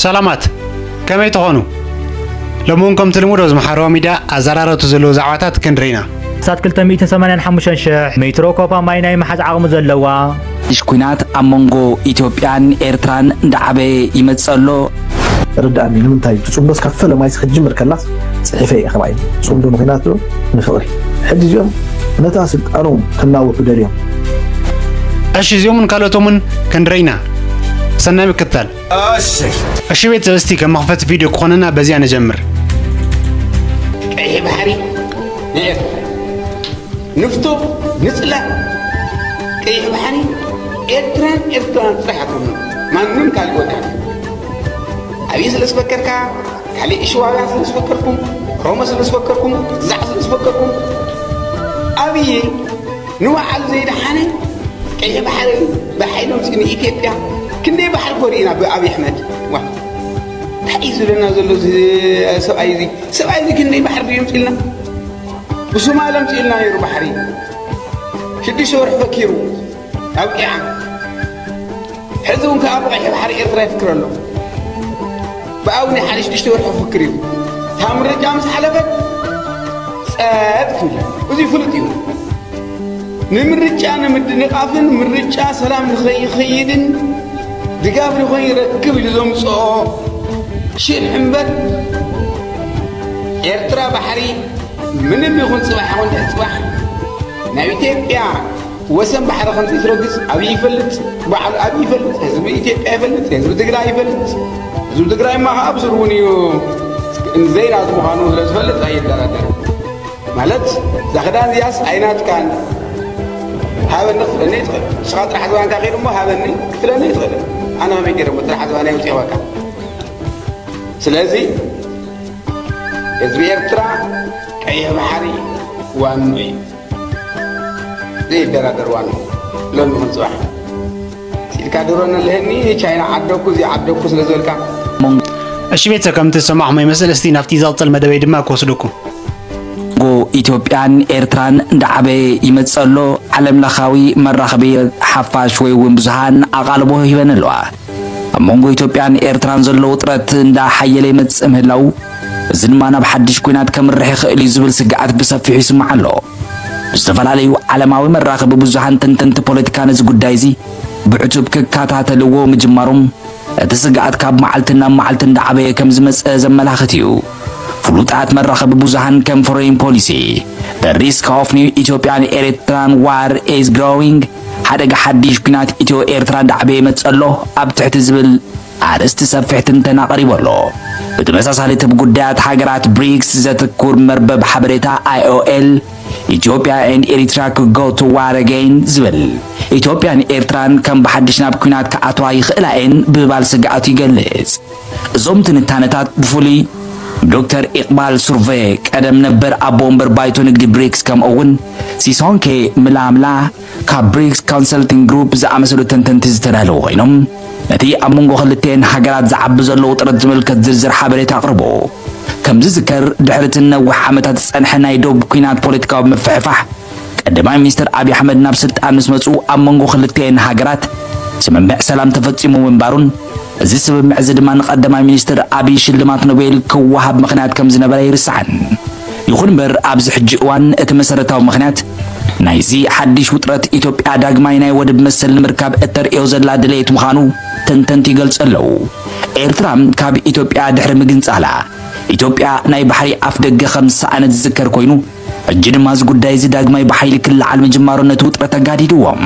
ሰላማት፣ ከመይ ትኾኑ? ሎሚ እውን ከምቲ ልሙድ ኣብዚ ማሕበራዊ ሚድያ ኣዘራረብቲ ዘለዉ ዛዕባታት ክንርኢ ኢና። ሳት ክልተ ሚእትን ሰማንያን ሓሙሽተን ሽሕ ሜትሮ ኮፓ ማይ ናይ ምሓዝ ዓቕሚ ዘለዋ። ሓድሽ ኲናት ኣብ መንጎ ኢትዮጵያን ኤርትራን እንዳዓበየ ይመጽእ ኣሎ። ርድኣኒ፣ ንምንታይ ትጽምዶ? እስካ ፈለማይስ ክትጅምር ከላስ ጽሒፈ እየ፣ ከማይ ጽምዶ ምኽንያት ዶ ንፍቕሪ? ሕጂ እዚኦም ነታ ስልጣኖም ክናውሑ ደልዮም። እሺ፣ እዚኦምን ካልኦቶምን ክንርኢ ኢና። ሰናይ ምክትታል። እሺ። እሺ ቤተሰብ፣ እስቲ ከም መኽፈቲ ቪድዮ ክኾነና በዚኣ ንጀምር። ቀይሕ ባሕሪ ንኤርትራ፣ ንፍቶ፣ ንጽላእ፣ ቀይሕ ባሕሪ ኤርትራን ኤርትራን ጥራሕ ኣትርኑ። ማንም ካልእ ቦታ። ኣብይ ስለ ዝፈከርካ፣ ካልእ ሽዋውያ ስለ ዝፈከርኩም፣ ሮሞ ስለ ዝፈከርኩም፣ ግዛዕ ስለ ዝፈከርኩም፣ ኣብይ ንባዕሉ ዘይደሓነ ቀይሕ ባሕሪ ብሓይሊ ኣምጺኡ ንኢትዮጵያ። ክንደይ ባሕሪ ኮሪእና ብኣብይ ኣሕመድ። ዋ፣ እንታይ እዩ ዝብለና ዘሎ እዚ ሰብኣይ እዚ? ሰብኣይ እዚ ክንደይ ባሕሪ ድዩ ኣምጺእልና? ብሶማል ኣምጺእልና ነይሩ ባሕሪ። ሽዱሽተ ወርሒ ፈኪሩ ኣብቂዓ። ሕዚ እውን ከኣ ብቐይሕ ባሕሪ ኤርትራ ይፍክር ኣሎ። ብኣው ናይ ሓደ ሽዱሽተ ወርሒ ክፍክር እዩ። እታ ምርጫ ምስ ሓለፈት ጸጥ ክብል እዩ። እዚ ፍሉጥ እዩ። ንምርጫ ንምድንቓፍን ምርጫ ሰላም ንኸይኸይድን ድጋፍ ንኸይረክብ ኢሉ ዘምጽኦ ሽርሒ እምበር፣ ኤርትራ ባሕሪ ምንም ይኹን ጽባሕ ይኹን ድሕሪ ጽባሕ ናብ ኢትዮጵያ ወሰን ባሕሪ ከም ዘይትረግጽ ኣብይ ይፈልጥ፣ ባዕሉ ኣብይ ይፈልጥ፣ ህዝቢ ኢትዮጵያ ይፈልጥ፣ ህዝቢ ትግራይ ይፈልጥ። ህዝቢ ትግራይማ ከኣ ብሱር እውን እዩ፣ ዘይናቱ ምዃኑ ስለ ዝፈልጥ ኣይደራደርን። ማለት፣ እዛ ክዳን እዚኣስ ኣይናትካን፣ ሃበኒ ክትብለኒ ትኽእል። ንስኻ ጥራሕ ዝባንካ ከይዱ እሞ ሃበኒ ክትብለኒ ትኽእል። ኣነ ከመይ ገይረ እሞ ጥራሕ ዝባነይ ኣውፂእዋካ? ስለዚ ህዝቢ ኤርትራ ቀይሕ ባሕሪ ዋኑ እዩ። ዘይደራደር ዋኑ። ሎሚ ይኹን ጽባሕ። ሲልካ ድሮ ነለህኒ ቻይና ዓደኩ፣ እዚ ዓደኩ ስለ ዝበልካ። እሺ ቤተሰብ፣ ከምቲ ዝሰማዕኹሞ ይመስል። እስቲ ናብቲ ዝቕጽል መደበይ ድማ ክወስደኩም። መንጎ ኢትዮጵያን ኤርትራን እንዳዓበየ ይመጽእ ኣሎ። ዓለም ለኻዊ መራኸቢ ሓፋሽ ወይ እውን ብዙሃን ኣቓልቦ ሂበን ኣለዋ። ኣብ መንጎ ኢትዮጵያን ኤርትራን ዘሎ ውጥረት እንዳሓየለ ይመጽእ ምህላው፣ እዚ ድማ ናብ ሓድሽ ኲናት ከምርሕ ይኽእል እዩ ዝብል ስግኣት ብሰፊሑ ይስማዕ ኣሎ። ብዝተፈላለዩ ዓለማዊ መራኸቢ ብዙሃን ተንተንቲ ፖለቲካ ነዚ ጉዳይ እዚ ብዕቱብ ክከታተልዎ ምጅማሮም፣ እቲ ስግኣት ካብ መዓልቲ ናብ መዓልቲ እንዳዓበየ ከም ዝመጽእ ዘመላኽት እዩ። ፍሉጣት መራኸቢ ብዙሃን ከም ፎሬን ፖሊሲ፣ The Risk of New Ethiopian Eritrean War is Growing፣ ሓደጋ ሓድሽ ኲናት ኢትዮ ኤርትራ እንዳዓበየ ይመጽእ ኣሎ ኣብ ትሕቲ ዝብል ኣርእስቲ ሰፊሕ ትንተና ቀሪቡ ኣሎ። ብተመሳሳሊ፣ እቲ ብጉዳያት ሃገራት ብሪክስ ዘትኩር መርበብ ሓበሬታ ኣይ ኦ ኤል፣ Ethiopia and Eritrea could go to war again ዝብል፣ ኢትዮጵያን ኤርትራን ከም ብሓድሽ ናብ ኲናት ክኣትዋ ይኽእላ እየን ብምባል ስግኣቱ ይገልጽ። እዞም ትንታነታት ብፍሉይ ዶክተር ኢቕባል ሱርቬ፣ ቀደም ነበር ኣቦ ወንበር ባይቶ ንግዲ ብሪክስ፣ ከምኡ እውን ሲሶንኬ ምላምላ ካብ ብሪክስ ኮንሰልቲንግ ግሩፕ ዝኣመሰሉ ተንተንቲ ዝተዳለዉ ኮይኖም፣ ነቲ ኣብ መንጎ ክልቲኤን ሃገራት ዝዓቢ ዘሎ ውጥረት ዝምልከት ዝርዝር ሓበሬታ ኣቕርቡ። ከም ዝዝከር፣ ድሕሪ እቲ ነዊሕ ዓመታት ዝጸንሐ ናይ ዶብ ኲናት ፖለቲካዊ ምፍሕፋሕ፣ ቀዳማይ ሚኒስትር ኣብይ ኣሕመድ ናብ ስልጣን ምስ መጹ፣ ኣብ መንጎ ክልቲኤን ሃገራት ስምምዕ ሰላም ተፈጺሙ ምንባሩን፣ እዚ ስምምዕ እዚ ድማ ንቀዳማይ ሚኒስትር ኣብይ ሽልማት ኖቤል ክወሃብ ምኽንያት ከም ዝነበረ ኣይርሳዕን። ይኹን እምበር፣ ኣብዚ ሕጂ እዋን እቲ መሰረታዊ ምኽንያት ናይዚ ሓድሽ ውጥረት፣ ኢትዮጵያ ዳግማይ ናይ ወደብ መሰል ንምርካብ እተርእዮ ዘላ ድሌት ምዃኑ ተንተንቲ ይገልጹ ኣለዉ። ኤርትራ ካብ ኢትዮጵያ ድሕሪ ምግንጻላ፣ ኢትዮጵያ ናይ ባሕሪ ኣፍ ደገ ከም ዝሰኣነት ዝዝከር ኮይኑ፣ ሕጂ ድማ እዚ ጉዳይ እዚ ዳግማይ ብሓይሊ ክለዓል ምጅማሩ ነቲ ውጥረት ኣጋዲድዎም።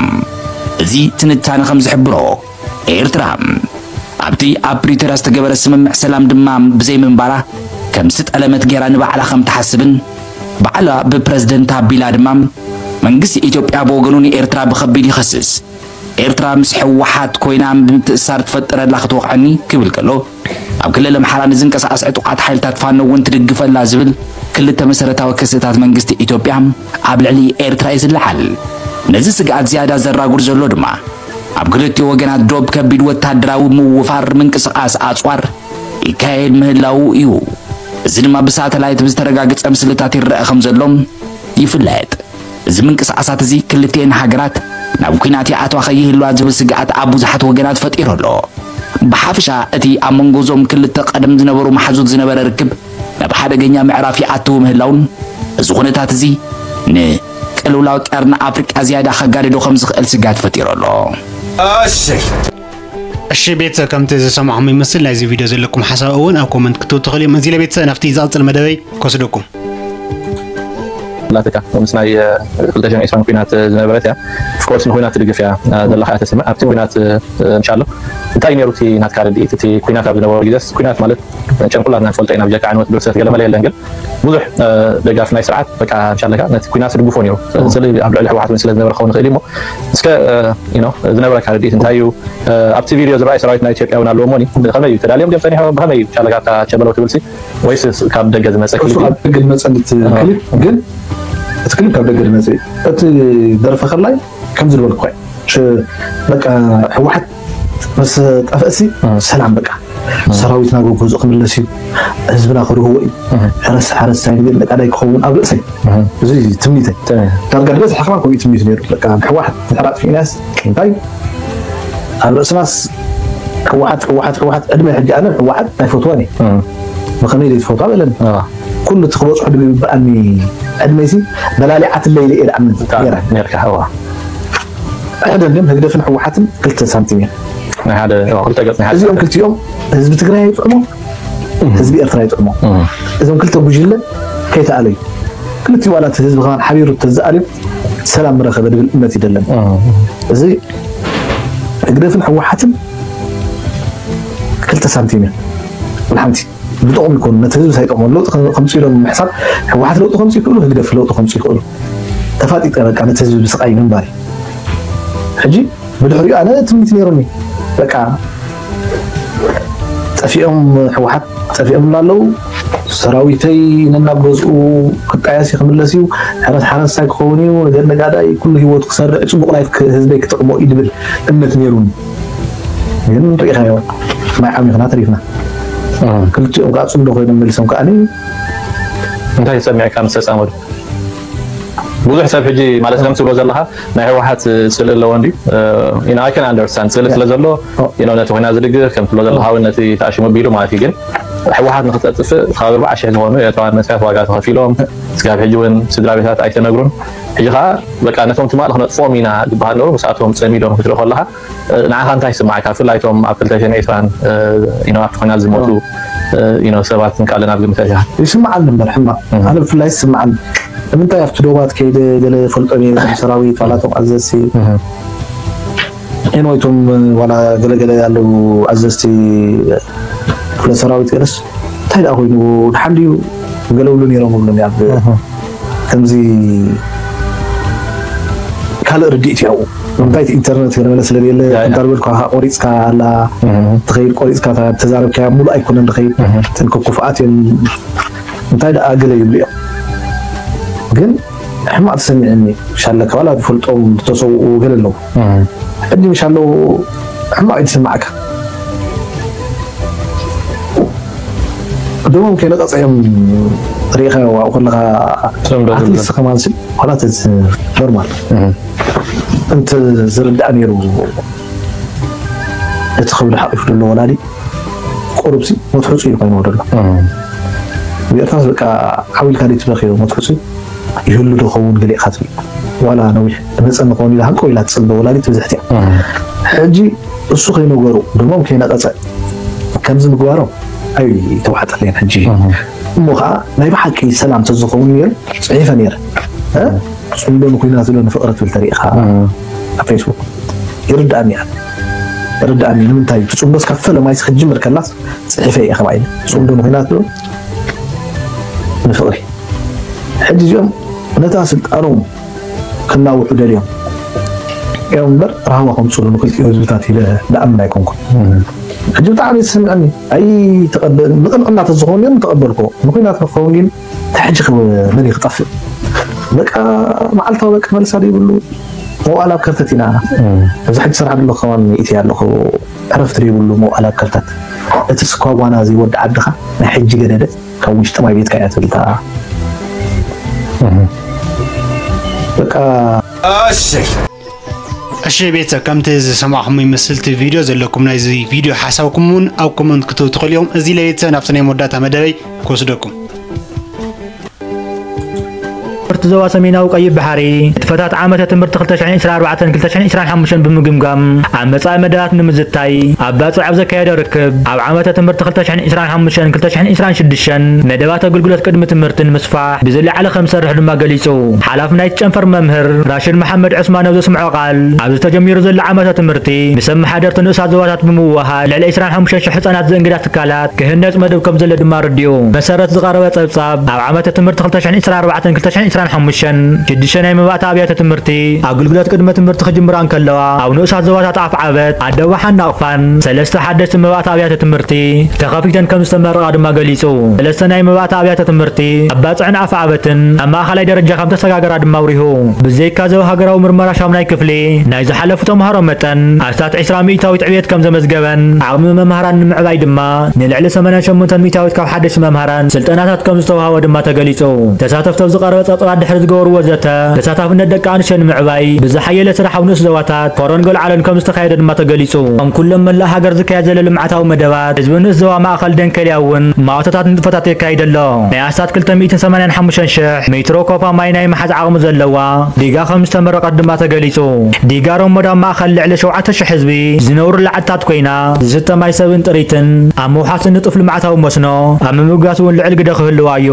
እዚ ትንታነ ከም ዝሕብሮ፣ ኤርትራ ኣብቲ ኣብ ፕሪቶርያ ዝተገበረ ስምምዕ ሰላም ድማ ብዘይምንባራ ከም ዝጠለመት ገይራ ንባዕላ ከም ትሓስብን፣ ባዕላ ብፕረዚደንት ኣቢላ ድማ መንግስቲ ኢትዮጵያ ብወገኑ ንኤርትራ ብኸቢድ ይኸስስ። ኤርትራ ምስ ህወሓት ኮይና ብምትእሳር ትፈጥረላ ክትወቕዐኒ ክብል ከሎ፣ ኣብ ክልል ኣምሓራ ንዝንቀሳቐስ ዕጡቓት ሓይልታት ፋኖ እውን ትድግፈላ ዝብል ክልተ መሰረታዊ ክስታት መንግስቲ ኢትዮጵያ ኣብ ልዕሊ ኤርትራ እዩ ዝለዓል። ነዚ ስግኣት ዝያዳ ዘራጉድ ዘሎ ድማ፣ ኣብ ክልቲኡ ወገናት ዶብ ከቢድ ወታደራዊ ምውፋር ምንቅስቓስ ኣጽዋር ይካየድ ምህላዉ እዩ። እዚ ድማ ብሳተላይት ብዝተረጋገጸ ምስልታት ይረአ ከም ዘሎ ይፍለጥ። እዚ ምንቅስቓሳት እዚ ክልቲኤን ሃገራት ናብ ኲናት ይኣትዋ ከይህልዋ ዝብል ስግኣት ኣብ ብዙሓት ወገናት ፈጢሩ ኣሎ። ብሓፈሻ እቲ ኣብ መንጎ እዞም ክልተ ቀደም ዝነበሩ መሓዙት ዝነበረ ርክብ ናብ ሓደገኛ ምዕራፍ ይኣትው ምህላውን፣ እዚ ኩነታት እዚ ንቅልውላው ቀርኒ ኣፍሪቃ ዝያዳ ከጋድዶ ከም ዝኽእል ስጋት ፈጢሩ ኣሎ። እሺ ቤተሰብ፣ ከምቲ ዝሰማዕኹም ይመስል ናይዚ ቪድዮ ዘለኩም ሓሳብ እውን ኣብ ኮመንት ክትህቡ ትኽእሉ እዮም። እዚ ለቤተሰብ ናብቲ ዝቕጽል መደበይ ክወስደኩም። ላተካ ምስ ናይ ክልተ ሽሕን ዕስራን ኩናት ዝነበረት እያ። ኦፍኮርስ ንኩናት ትድግፍ እያ ዘለካ እያ ተስምዕ። ኣብቲ ኩናት እንሻሎ እንታይ ነይሩ እቲ ናትካ ርድኢት? እቲ ኩናት ኣብ ዝነበሩ ግዜስ ኩናት ማለት ጨንቁላትና ንፈልጦ ኢና ብጀካ ዕንወት ብርሰት ገለመለ የለን፣ ግን ብዙሕ ደጋፍ ናይ ስርዓት በቃ እንሻለካ ነቲ ኩናት ትድግፎ ነይሩ። ስለ ኣብ ልዕሊ ሕወሓት እውን ስለ ዝነበረ ክኸውን ይኽእል እዩ እሞ እስከ ዝነበረካ ርድኢት እንታይ እዩ? ኣብቲ ቪድዮ ዝረኣይ ሰራዊት ናይ ኢትዮጵያ እውን ኣለዎ እሞኒ ከመይ እዩ ተዳልዮም ድዮም ጸኒሖም ብኸመይ እዩ እንሻለካ ኣብታ ቸበለው ትብልሲ ወይስ ካብ ደገ ዝመጸ እሱ ክሊፕ እዩ? ካብ ደገ ዝመጸ እቲ ክሊፕ ግን እቲ ክሊፕ ካብ ደገ ዝመጸ እዩ። እቲ ደርፈ ከላይ ከም ዝበልኩ እዩ። ሽ- በቃ ህወሓት ምስ ጠፍእሲ ሰላም በቃ ሰራዊትና ጎጎዝኡ ክምለስ እዩ፣ ህዝብና ክርህዎ እዩ፣ ሕረስ ሓረስታይ ንብል ነቃዳይ ክኸውን ኣብ ርእሰይ እዚ ትምኒተይ። ዳርጋ ዝበዝሐ ከማን ከምኡ እዩ ትምኒቱ ነይሩ። በቃ ህወሓት ድሕር ኣጥፊእናስ እንታይ ኣብ ርእስናስ ህወሓት ህወሓት ህወሓት ዕድመ ሕጂ ኣነ ህወሓት ኣይፈትዋን እየ። ብኸመይ ዘይትፈትዋ በለኒ። ኩሉ እቲ ክበፅሑ ዝግብኣኒ ዕድመይሲ በላሊዓትለይ ኢለ እየ ዝኣምን ነይረ። ነርካ ዋ ሕደን ግን ህግደፍን ህወሓትን ክልተ ሳንቲም እዮም። ናይ ሓደ ዋ ክልተ ገጽ ናይ ሓደ እዚኦም ክልቲኦም ህዝቢ ትግራይ ይጥዕሞ፣ ህዝቢ ኤርትራ ይጥዕሞ። እዞም ክልተ ጉጅለ ከይተኣለዩ ክልቲኡ ዋላ እቲ ህዝቢ ከማን ሓቢሩ ተዝኣልዩ ሰላም ምረኸበ ድብል እምነት ይደለን። እዚ ህግደፍን ህወሓትን ክልተ ሳንቲም እዮም። ወላ ሓንቲ ብጥቕሚ ይኮኑ ነቲ ህዝቢ ሳይጠቕሞ ለውጢ ከም- ከምፅኡ ኢሎም ምሕሳብ ህወሓት ለውጢ ከምፅኡ ይክእሉ፣ ህግደፍ ለውጢ ከምፅኡ ይክእሉ። ተፋጢጠ በቃ ነቲ ህዝቢ ብስቃይ ምንባር እዩ። ሕጂ ብድሕሪኡ ኣነ ትምኒት ነይሩኒ በቃ ጠፊኦም ህወሓት ጠፊኦም ኣለዉ ሰራዊተይ ነናብ ገዝኡ ክጣየስ እዩ ክምለስ እዩ ሕረስ ሓረስታይ ክኸውን እዩ ነገር ነጋዳይ ኩሉ ህይወቱ ክሰርዕ ፅቡቅ ላይፍ ህዝበይ ክጥዕሞ እዩ ዝብል እምነት ነይሩኒ ግን ርኢኻዮ ማይ ዓሚኽና ተሪፍና ክልቲኦም ከዓ ፅምዶ ኮይኖም መሊሶም ከዓ እንታይ ተሰሚዕካ ምስ ተፃመዱ ብዙሕ ሰብ ሕጂ ማለት ከም ትብሎ ዘለካ ናይ ህወሓት ፅልኢ ኣለዎ እንዲ you know I can understand ፅልኢ ስለ ዘሎ you know ነቲ ኮይና ዝድግፍ ከም ትብሎ ዘለካ እውን ነቲ ተኣሽሙ ቢሉ ማለት እዩ ግን ህወሓት ንክተጥፍእ ካብ ኣርባዓ ሽሕ ዝኾኑ ኤርትራውያን መንእሰያት ዋጋ ተኸፊሎም ስጋብ ሕጂ እውን ስድራ ቤታት ኣይተነግሩን ሕጂ ከዓ በቃ ነቶም ትማል ክነጥፎም ኢና ዝበሃል ነበሩ ምስኣቶም ፀሚዶም ክትርኢ ከለካ ንዓኻ እንታይ ይስምዓካ ብፍላይ እቶም ኣብ ክልተ ሽሕን ዕስራን you know ኣብቲ ኩናት ዝሞቱ you know ሰባት ንቃልን ኣብ ግምት ኣእቲኻ ይስምዓኒ እምበር ሕማቕ ኣነ ብፍላይ ይስምዓኒ ንምንታይ ኣብቲ ዶባት ከይደ ገለ ፈልጦም እየ ሰራዊት ዋላ እቶም ኣዘዝቲ ኤንወይ እቶም ዋላ ገለገለ ኣለዉ ኣዘዝቲ ክፍለ ሰራዊት ገለስ እንታይ ደኣ ኮይኑ ድሓን ድዩ ገለውሉ ነይሮም እብሎም ኣብ ከምዚ ካልእ ርድኢት ያው እንታይ ኢንተርነት ገለመለ ስለ የለ እንዳልበልኩ ቆሪፅካ ኣላ ትኸይድ ቆሪፅካ ተዛረብካ ሙሉእ ኣይኮነን ድኸይድ ተንከኩፍኣት እዮም እንታይ ደኣ ገለ ይብሉ እዮም ግን ሕማቕ ተሰሚዕኒ ሻለካ ዋላ ዝፈልጦም ዝተሰውኡ ገለ ኣለዉ ሕጂ ምሽ ኣለዉ ሕማቕ እዩ ዝስማዓካ ደሞም ከይነቐፀ እዮም ርኢኻዮ ኣብኡ ከለኻ ኣትሊስት ከማን ስል ኮላት ኖርማል እንተ ዝርዳእ ነይሩ እቲ ከብዲ ሓቂፉ ዘሎ ወላዲ ቁሩብሲ መትሕፁ እዩ ኮይንዎ ዘሎ ብኤርትራስ በቃ ሓዊልካ ደይ ትበኽዮ መትሕፁ ይህሉ ዶ ኸውን ገሊእካ ትብል ዋላ ነዊሕ መፀ ንኸውን ኢላ ሃንቆ ኢላ ትፅልዶ ወላዲት ብዝሕቲ ሕጂ እሱ ከይነገሩ ደሞም ከይነቐፀ ከምዚ ምግባሮም ኣይተዋሕጠለይን ሕጂ እሞ ከዓ ናይ ብሓቂ ሰላም ተዝኸውን ነይሩ ፅሒፈ ነይረ ፅምዶ ንኩናት ዝሎ ንፍቕሪ ትብል ተሪኢኻ ኣብ ፌስቡክ ይርዳእኒ እያ ይርዳእኒ ንምንታይ እዩ ትፅምዶ እስካብ ፈለማይስ ክትጅምር ከላስ ፅሒፈ እየ ከማይ ፅምዶ ንኩናት ዝሎ ንፍቕሪ ሕጂ እዚኦም ነታ ስልጣኖም ክናውሑ ደልዮም እዮም እምበር ራህዋ ከምፅሉ ንክልቲኡ ህዝብታት ኢለ ዝኣምን ኣይኮንኩን ሕጂ ብጣዕሚ ዝስምዐኒ ኣይተቐበል ንቅንዕና ተዝኸውን እዮም ተቐበልኮ ንኩናት ንክኸውን ግን ተሕጂ መን ክጠፍእ በቃ መዓልታዊ በቃ መልሳ ዘይብሉ መዋእላ ኣብ ከርተት ኢና ኣብዚ ሕጂ ስራሕ ኣለኹ ከማን ኢቲ ኣለኹ ዕረፍቲ ዘይብሉ መዋእላ ኣብ ከርተት እቲ ስኳ ጓና ዘይወዲ ዓድኻ ናይ ሕጂ ገደደ ካብ ውሽጢ ማይ ቤትካ እያ ትብል እታ በቃ እሺ እሺ ቤተሰብ፣ ከምቲ ዝሰማዕኹም ይመስል እቲ ቪድዮ ዘለኩም ናይዚ ቪድዮ ሓሳብኩም እውን ኣብ ኮመንት ክትህቡ ትኽእሉ ኢኹም። እዚ ለቤተሰብ ናብቲ ናይ መወዳእታ መደበይ ክወስደኩም። ትምህርቲ ዞባ ሰሜናዊ ቀይሕ ባሕሪ ንጥፈታት ዓመተ ትምህርቲ ክልተ ሽሕን ዕስራን ኣርባዕተን ክልተ ሽሕን ዕስራን ሓሙሽተን ብምግምጋም ኣብ መጻኢ መደባት ንምዝታይ ኣብ ባጽዕ ኣብ ዘካየዶ ርክብ፣ ኣብ ዓመተ ትምህርቲ ክልተ ሽሕን ዕስራን ሓሙሽተን ክልተ ሽሕን ዕስራን ሽዱሽተን መደባት ኣገልግሎት ቅድሚ ትምህርቲ ንምስፋሕ ብዝለዓለ ከም ዝሰርሕ ድማ ገሊጹ። ሓላፊ ናይቲ ጨንፈር መምህር ራሽድ መሓመድ ዑስማን ኣብ ዘስምዖ ቃል፣ ኣብዚ ተጀሚሩ ዘሎ ዓመተ ትምህርቲ ምስ ኣመሓደርቲ ንኡሳት ዞባታት ብምውህሃድ ልዕሊ ዕስራን ሓሙሽተን ሽሕ ህጻናት ዘእንግዳ ትካላት ክህነጽ መደብ ከም ዘሎ ድማ ኣረዲኡ። መሰረት ዝቐረበ ጸብጻብ፣ ኣብ ዓመተ ትምህርቲ ክልተ ሽሕን ዕስራን ኣርባዕተን ክልተ ሽሕን ዕስራን ሓሙሽተን ሽዱሽተ ናይ መባእታ ኣብያተ ትምህርቲ ኣገልግሎት ቅድመ ትምህርቲ ክጅምራ እንከለዋ፣ ኣብ ንኡሳት ዞባታት ኣፍዓበት፣ ኣደባሓን ናቕፋን ሰለስተ ሓደሽቲ መባእታ ኣብያተ ትምህርቲ ተኸፊተን ከም ዝተመረቓ ድማ ገሊጹ። ሰለስተ ናይ መባእታ ኣብያተ ትምህርቲ ኣብ ባጽዕን ኣፍዓበትን ኣብ ማእኸላይ ደረጃ ከም ተሰጋገራ ድማ ኣውሪሁ። ብዘይካ እዚ፣ ሃገራዊ ምርመራ ሻሙናይ ክፍሊ ናይ ዝሓለፉ ተምሃሮ መጠን ኣስታት ዕስራ ሚእታዊት ዕብየት ከም ዘመዝገበን ዓቕሚ መምሃራን ንምዕባይ ድማ ንልዕሊ ሰማንያን ሸሞንተን ሚእታዊት ካብ ሓደሽቲ መምሃራን ስልጠናታት ከም ዝተዋህበ ድማ ተገሊጹ። ተሳተፍቲ ኣብ ዝቐረበ ጸብጻባት ድሕሪ ዝገበርዎ ዘተ፣ ተሳታፍነት ደቂ ኣንስትዮ ንምዕባይ ብዝሓየለ ስራሕ ኣብ ንኡስ ዞባታት ኮረን ገልዓሎን ከም ዝተኻየደ ድማ ተገሊጹ። ከም ኩሎም መላእ ሃገር ዝካየድ ዘሎ ልምዓታዊ መደባት፣ ህዝቢ ንኡስ ዞባ ማእኸል ደንከልያ እውን ማእቶታት ንጥፈታት የካይድ ኣሎ። ናይ ኣስታት ክልተ ሚእትን ሰማንያን ሓሙሽተን ሽሕ ሜትሮ ኮፓ ማይ ናይ ምሓዝ ዓቕሚ ዘለዋ ዲጋ ከም ዝተመረቐት ድማ ተገሊጹ። ዲጋ ሮሞዳ ኣብ ማእኸል ልዕሊ ሸውዓተ ሽሕ ህዝቢ ዝነብሩላ ዓድታት ኮይና፣ ዝስተ ማይ ሰብን ጥሪትን ኣብ ምውሓስን ንጡፍ ልምዓታዊ መስኖ ኣብ ምምጓስ እውን ልዑል ግደ ክህልዋ እዩ።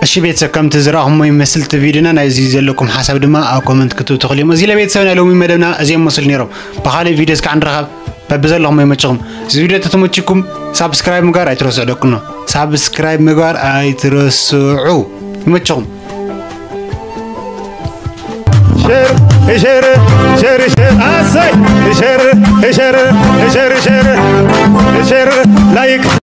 እሺ ቤተሰብ፣ ከምቲ ዝረኣኹሞ ይመስል እቲ ቪድዮና። ናይዚ ዘለኩም ሓሳብ ድማ ኣብ ኮመንት ክትህቡ ትኽእሉ ኢኹም። እዚ ለቤተሰብ ናይ ሎሚ መደብና እዚኦም መስሉ ነይሮም። ብኻልእ ቪድዮ እስካዕ ንራኸብ። በብዘለኹሞ ይመችኹም። እዚ ቪድዮ ተተመችኩም ሳብስክራይብ ምግባር ኣይትረስዑ ደቅኖ። ሳብስክራይብ ምግባር ኣይትረስዑ። ይመችኹም። ሸር ሸር ሸር ሸር ኣሰይ ሸር ሸር ሸር ሸር ሸር ላይክ